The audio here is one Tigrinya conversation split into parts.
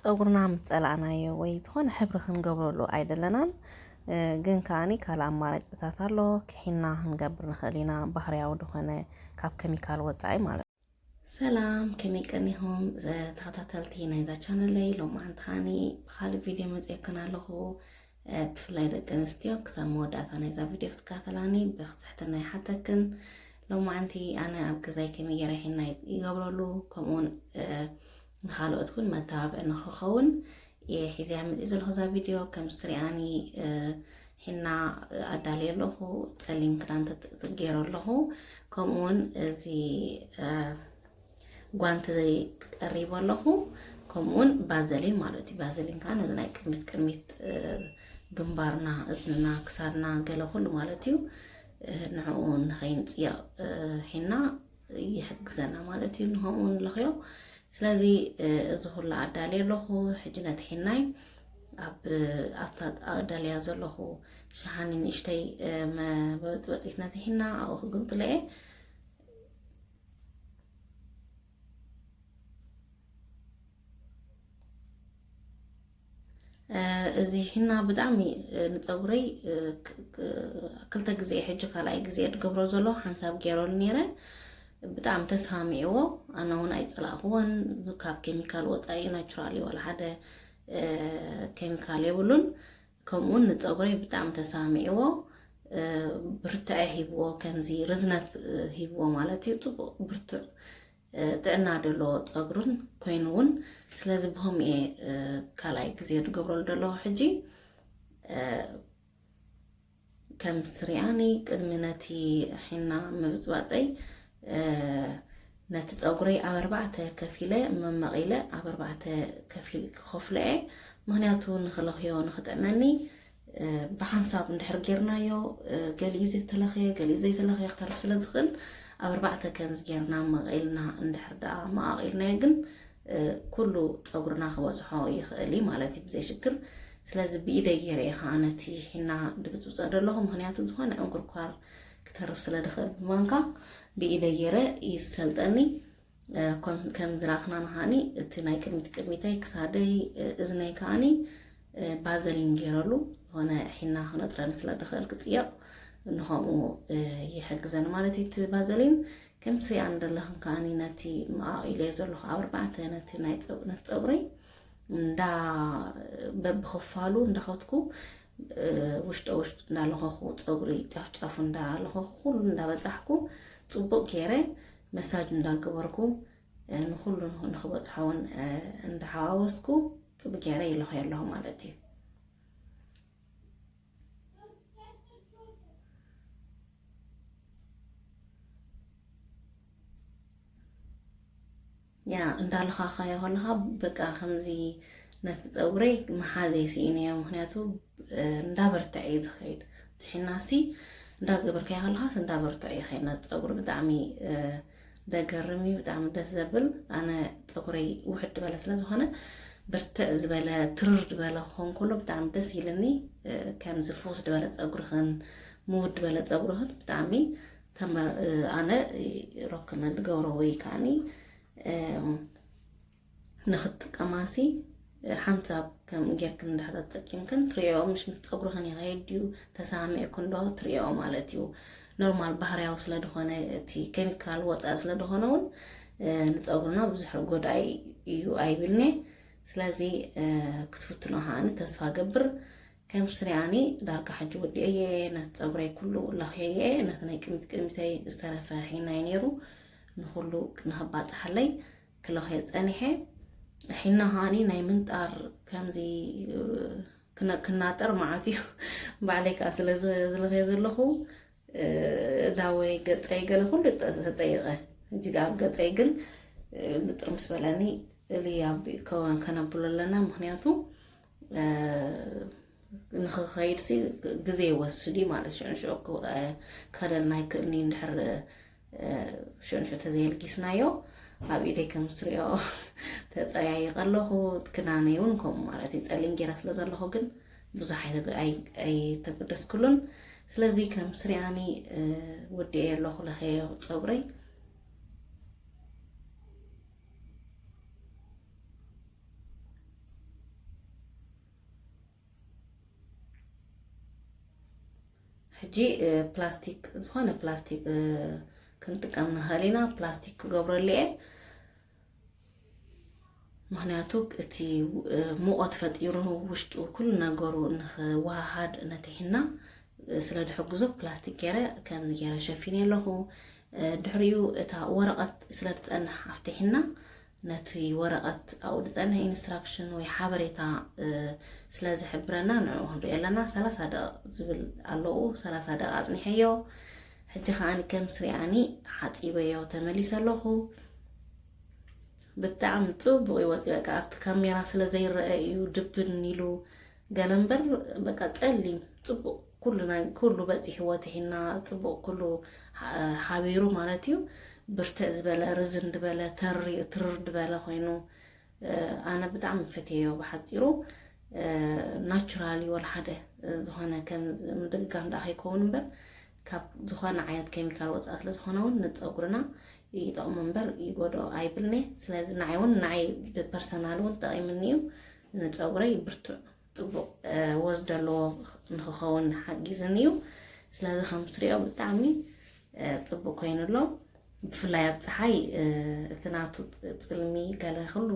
ጸጉርና ምስ ጸላእናዮ ወይ ዝኾነ ሕብሪ ክንገብረሉ ኣይደለናን። እ፣ ግን ከኣኒ ካልእ ኣማራጭታት ኣሎ። ሒና ክንገብር ንኽእል ኢና፣ ባህርያዊ ዝኾነ ካብ ኬሚካል ወጻኢ ማለት እዩ። ሰላም፣ ከመይ ቀኒኹም ተኸታተልቲ ናይዛ ቻነለይ? ሎማዓንቲ ከኣኒ ብኻልእ ቪድዮ መፂአክን ኣለኹ። እ፣ ብፍላይ ደቂ ኣንስትዮ ክሳብ መወዳእታ ናይዛ ቪድዮ ክትከታተላኒ ብትሕትና ይሓተክን። ሎማዓንቲ ኣነ ኣብ ገዛይ ከመይ ገይረ ሒና ይገብረሉ፣ ከምኡውን፣ እ፣ ንኻልኦት እውን መተባብዒ ንክኸውን እየ ሒዘያ መፂእ ዘለኹ እዛ ቪድዮ። ከም ትሪኣኒ፣ እ፣ ሒና ኣዳልየ ኣለኹ፣ ጸሊም ክዳን ተት-፣ ገይረ ኣለኹ። ከምኡውን እዚ፣ እ፣ ጓንቲ ቀሪበ ኣለኹ። ከምኡውን ባዘሊን ማለት እዩ። ባዘሊን ከዓ ነዚ ናይ ቅድሚት ቅድሚት፣ እ፣ ግንባርና፣ እዝንና፣ ክሳድና፣ ገለ ኩሉ ማለት እዩ። እ፣ ንዕኡ ንኸይንጽየቕ፣ እ፣ ሒና ይሕግዘና ማለት እዩ። ንኸምኡ ንለኽዮ። ስለዚ፣ እ፣ እዚ ኩሉ ኣዳልየ ኣለኹ። ሕጂ ነቲ ሒናይ ኣብ፣ ኣብታ ኣዳልያ ዘለኹ ሸሓኒ ንእሽተይ፣ እ፣ መ-፣ መበጽበጺት ነቲ ሒና ኣብኡ ክግምጥሎ እየ። እ፣ እዚ ሒና ብጣዕሚ፣ እ፣ ንጸጉረይ፣ እ፣ ክ-፣ ክ-፣ ክልተ ግዜ፣ ሕጂ ካልኣይ ግዜ ዝገብሮ ዘሎ፣ ሓንሳብ ገይረሉ ነይረ። ብጣዕሚ ተስማሚዕዎ። ኣነ እውን ኣይጸላእክዎን። እዚ ካብ ኬሚካል ወጻኢ ናቹራል እዩ፣ ዋላ ሓደ፣ እ፣ ኬሚካል የብሉን። ከምኡውን ንጸጉረይ ብጣዕሚ ተስማሚዕዎ። እ፣ ብርትዐ ሂብዎ፣ ከምዚ ርዝነት፣ እ፣ ሂብዎ ማለት እዩ። ጽቡቕ ብርቱዕ፣ እ፣ ጥዕና ዘለዎ ጸጉርን ኮይኑ እውን። ስለዚ ብኸምኡ እየ፣ እ፣ ካልኣይ ግዜ ዝገብረሉ ዘለኹ ሕጂ። እ፣ ከም ትሪኣኒ ቅድሚ ነቲ ሒና ምብጽባጸይ፣ እ፣ ነቲ ጸጉረይ ኣብ ኣርባዕተ ከፊለ መመቒለ ኣብ ኣርባዕተ ከፊል ክኸፍሎ እየ። ምኽንያቱ ንኽለኽዮ ንኽጥዕመኒ፣ እ፣ ብሓንሳብ እንድሕር ጌርናዮ፣ እ፣ ገሊኡ ዘይተለኽየ፣ ገሊኡ ዘይተለኽየ ክተርፍ ስለ ዝኽእል፣ ኣብ ኣርባዕተ ከምዚ ጌርና መቒልና እንድሕር ደኣ መቓቒልናዮ ግን፣ እ፣ ኩሉ ጸጉርና ክበጽሖ ይኽእል እዩ ማለት እዩ ብዘይ ሽግር። ስለዚ ብኢደይ ገይረ እየ ኸዓ ነቲ ሒና ድብጽብጸ ዘለኹ፣ ምኽንያቱ ዝኾነ ዕንኩርኳር ክተርፍ ስለ ድኽእል ብማንካ ብኢደይ ገይረ እዩ ዝሰልጠኒ። እ፣ ከም፣ ከም ዝረኣኽና ንሃኒ እቲ ናይ ቅድሚት ቅድሚተይ፣ ክሳደይ፣ እ፣ እዝነይ ከኣኒ፣ እ፣ ባዘሊን ገይረሉ፣ ዝኾነ ሒና ክነጥረኒ ስለ ድኽእል ክጽየቕ ንኸምኡ፣ እ፣ ይሕግዘኒ ማለት እዩ እቲ ባዘሊን። ከም ትሪኣኒ ዘለኽን ከኣኒ ነቲ መቓቒለዮ ዘለኹ ኣብ ኣርባዕተ ነቲ ናይ ጸ-፣ ነቲ ጸጉረይ እንዳ በብኽፋሉ እንዳኸትኩ፣ እ፣ ውሽጠ ውሽጥ እንዳለኸኹ፣ ጸጉሪ ጫፍ ጫፉ እንዳለኸኹ፣ ኩሉ እንዳበጻሕኩ፣ ጽቡቕ ገይረ መሳጅ እንዳገበርኩ፣ እ፣ ንኹሉ ንኽ-፣ ንኽበጽሖ እውን፣ እ፣ እንዳሓዋወስኩ ጽቡቕ ገይረ ይለኽዮ ኣለኹ ማለት እዩ። ያ፣ እንዳለኻኻዮ ከለኻ በቃ ከምዚ ነቲ ጸጉረይ መሓዘይ ስኢነዮ። ምኽንያቱ፣ እ፣ እንዳበርትዐ እዩ ዝኸይድ። እቲ ሒናሲ እንዳገበርካዮ ከለኻስ እንዳበርትዐ እዩ ይኸይድ። ነቲ ጸጉሪ ብጣዕሚ፣ እ፣ ደገርም እዩ፣ ብጣዕሚ ደስ ዘብል። ኣነ ጸጉረይ ውሕድ ዝበለ ስለ ዝኾነ ብርትዕ ዝበለ፣ ትርር ዝበለ ክኸውን ከሎ ብጣዕሚ ደስ ኢልኒ። እ፣ ከምዚ ፍኹስ ዝበለ ጸጉርኽን ምውድ ዝበለ ጸጉርኽን ብጣዕሚ ተመ-፣ እ፣ ኣነ ሮክመንድ ገብሮ ወይ ከዓኒ፣ እም፣ ንኽትጥቀማሲ፣ እ፣ ሓንሳብ ከም ጌርክን እንድሕር ተጠቂምክን ትሪኦ፣ ምሽ ምስ ጸጉርኽን ይኸይድ ድዩ፣ ተሳሚዕክን ዶ ትሪኦ ማለት እዩ። ኖርማል ባህርያዊ ስለ ዝኾነ፣ እቲ ኬሚካል ወጻኢ ስለ ዝኾነ እውን፣ እ፣ ንጸጉርና ብዙሕ ጎዳኢ እዩ ኣይብልኒ። ስለዚ፣ እ፣ ክትፍትኖ ከዓኒ ተስፋ ገብር። ከም ስሪኣኒ ዳርጋ ሕጂ ወዲኤየ፣ ነቲ ጸጉረይ ኩሉ ለኽየየ፣ ነቲ ናይ ቅድሚት ቅድሚተይ ዝተረፈ ሒናይ ነይሩ፣ ንኹሉ ንኽባጽሓለይ ክለኽዮ ጸኒሐ። ሒና ከኣኒ ናይ ምንጣር ከምዚ፣ እ፣ ክነ-፣ ክናጠር መዓት እዩ። ባዕለይ ከኣ ስለ ዝ-፣ ዝለኽዮ ዘለኹ፣ እ፣ እዳወይ፣ ገጸይ፣ ገለ ኩሉ ተ-፣ ተጸይቐ። ሕጂ ከኣ ኣብ ገጸይ ግን፣ እ፣ ንጥር ምስ በለኒ፣ እሊ ኣብ ከ-፣ ከነብሎ ኣለና። ምኽንያቱ፣ እ፣ ንኽኸይድሲ ግዜ ይወስድ እዩ ማለት፣ ሽዑ ንሽዑ ክኸደልና ኣይክእልን እዩ። እንድሕር፣ እ፣ ሽዑ ንሽዑ ተዘየልጊስናዮ፣ ኣብ ኢደይ ከም ትሪኦ ተጸያይቐ ኣለኹ። ክዳነይ እውን ከምኡ ማለት እዩ። ጸሊም ገይረ ስለ ዘለኹ ግን ብዙሕ ኣይተ-፣ ኣይ-፣ ኣይተገደስኩሉን። ስለዚ ከም ስሪኣኒ፣ እ፣ ወዲኤ ኣለኹ፣ ለኸዮ ጸጉረይ። ሕጂ ፕላስቲክ፣ ዝኾነ ፕላስቲክ ክንጥቀም ንኽእል ኢና። ፕላስቲክ ክገብረሉ እየ። ምኽንያቱ እቲ ሙቐት ፈጢሩ ውሽጡ ኩሉ ነገሩ ንኽወሃሃድ ነቲ ሒና ስለ ድሕግዞ ፕላስቲክ ገይረ ከምዚ ገይረ ሸፊነ ኣለኹ። ድሕሪኡ እታ ወረቐት ስለ ትጸንሕ ኣብቲ ሒና ነቲ ወረቐት ኣብኡ ዝጸንሕ ኢንስትራክሽን ወይ ሓበሬታ ስለ ዝሕብረና ንዕኡ ክንሪኦ ኣለና። ሰላሳ ደቂቕ ዝብል ኣለዉ። ሰላሳ ደቂቕ ኣጽኒሐዮ። ሕጂ ከኣ ከም ስሪኣኒ ሓጺበዮ ተመሊሰ ኣለኹ። ብጣዕሚ ጽቡቕ ይወጽእ። በቃ ኣብቲ ካሜራ ስለ ዘይረአ እዩ ድብን ኢሉ ገለ እምበር፣ በቃ ጸሊም ጽቡቕ ኩሉ ናይ ኩሉ በጺሕዎ እቲ ሒና ጽቡቕ ኩሉ ሓ- ሓቢሩ ማለት እዩ። ብርትዕ ዝበለ ርዝን ዝበለ ተሪ ትርር ዝበለ ኮይኑ ኣነ ብጣዕሚ ፈትየዮ። ብሓፂሩ ናቹራሊ ወላ ሓደ ዝኾነ ከም ምድግጋም ዳ ከይከውን እምበር ካብ ዝኾነ ዓይነት ኬሚካል ወፃእ ስለ ዝኾነ እውን ንፀጉርና ይጠቕሞ እምበር ይጎድኦ ኣይብልኒ። ስለዚ ንዓይ እውን ንዓይ ብፐርሰናል እውን ጠቒምኒ እዩ። ንፀጉረይ ብርቱዕ ፅቡቕ ወዝ ዘለዎ ንክኸውን ሓጊዝኒ እዩ። ስለዚ ከም ትሪኦ ብጣዕሚ ፅቡቅ ኮይኑ ኣሎ። ብፍላይ ኣብ ፀሓይ እቲ ናቱ ፅልሚ ገለ ኩሉ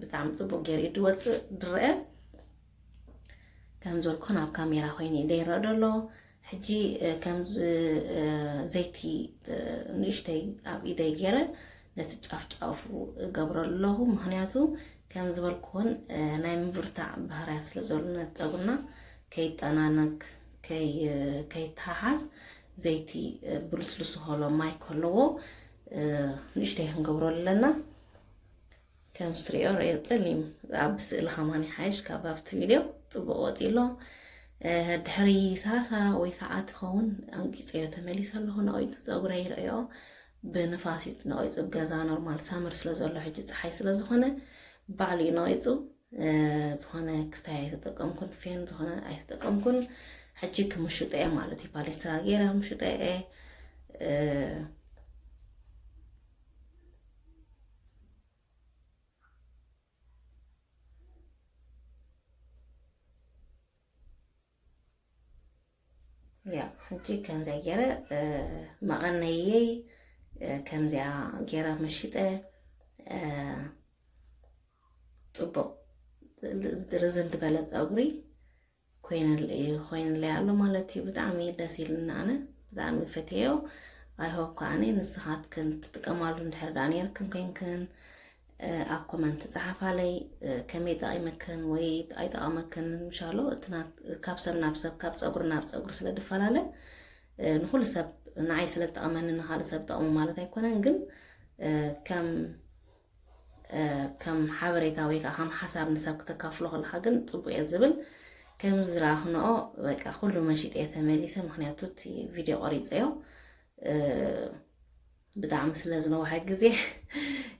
ብጣዕሚ ፅቡቅ ገይሩ እዩ ድወፅእ ድረአ። ከም ዝበልኩ ናብ ካሜራ ኮይኑ እዩ ደይረአ ደሎ። ሕጂ ከም ዘይቲ ንእሽተይ ኣብ ኢደይ ገይረ ነቲ ጫፍ ጫፉ እገብሮ ኣለኹ። ምክንያቱ ከም ዝበልኩን ናይ ምብርታዕ ባህርያት ስለ ዘሎ ነቲ ፀጉርና ከይጠናነግ ከይተሓሓዝ ዘይቲ ብልስልሱ ከሎ ማይ ከለዎ ንእሽተይ ክንገብሮ ኣለና። ከም ስሪኦ ርእዮ ፀሊም ኣብ ስእሊ ከማን ይሓይሽ ካብ ኣብቲ ቪድዮ ፅቡቅ ወፂ ኣሎ። ድሕሪ ሰላሳ ወይ ሰዓት ይኸውን ኣንቂፀዮ ተመሊሰ ኣለኹ። ነቂፁ ፀጉረ ይርእዮ ብንፋስ እዩ ነቂፁ። ገዛ ኖርማል ሳመር ስለ ዘሎ ሕጂ ፀሓይ ስለ ዝኾነ ባዕሉ እዩ ነቂፁ። ዝኾነ ክስታይ ኣይተጠቀምኩን፣ ፌን ዝኾነ ኣይተጠቀምኩን። ሕጂ ክምሽጦ እየ ማለት እዩ። ፓሌስትራ ገይረ ክምሽጦ እየ። ያ ሕጂ ከምዚያ ገይረ መቐነየይ ከምዚያ ገይረ መሽጠ። ፅቡቕ ርዝን ዝበለ ፀጉሪ ኮይንለይ ኣሎ ማለት እዩ። ብጣዕሚ ደስ ኢልኒ ኣነ ብጣዕሚ ፈትየዮ። ኣይሆፕ ከዓኒ ንስኻትክን ትጥቀማሉ እንድሕር ደኣ ነይርክን ኮይንክን ኣብ ኮመንት ጸሓፋለይ። ከመይ ጠቒመክን ወይ ኣይጠቐመክን ምሻሎ እቲ ካብ ሰብ ናብ ሰብ ካብ ጸጉሪ ናብ ጸጉሪ ስለ ድፈላለ ንኹሉ ሰብ ንዓይ ስለ ዝጠቐመኒ ንኻልእ ሰብ ጠቕሙ ማለት ኣይኮነን። ግን ከም ከም ሓበሬታ ወይ ከዓ ከም ሓሳብ ንሰብ ክተካፍሎ ከለካ ግን ጽቡቅ እየ ዝብል። ከም ዝረኣኽንኦ በቃ ኩሉ መሺጠ እየ ተመሊሰ፣ ምክንያቱ እቲ ቪድዮ ቆሪፀዮ ብጣዕሚ ስለ ዝነውሐ ግዜ።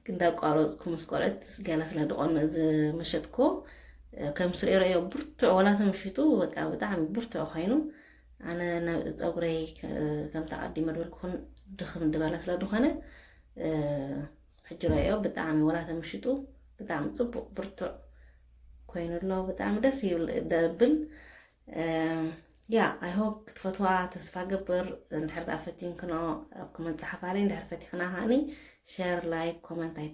ግን እንዳቋረፅኩ ምስ ቆልዑት ገለ ስለ ድቆን ዝመሸጥኩ ከም ስሪኦ ረዮ ብርቱዕ ወላ ተመሽጡ በቃ ብጣዕሚ ብርቱዕ ኮይኑ ኣነ ጸጉረይ ከምታ ቀዲመ ድበልኩን ድኽም ዝበለ ስለ ዝኾነ ሕጂ ረዮ ብጣዕሚ ወላ ተምሽጡ ብጣዕሚ ጽቡቕ ብርቱዕ ኮይኑ ኣሎ። ብጣዕሚ ደስ ይብል ደብል። ያ ኣይ ሆፕ ክትፈትዋ ተስፋ ገብር። እንድሕር ደኣ ፈቲንክኖ ኣብ ኮመንት ጸሓፋለይ፣ እንድሕር ፈቲኽና ከዓኒ ሸር ላይክ ኮመንት ኣይተ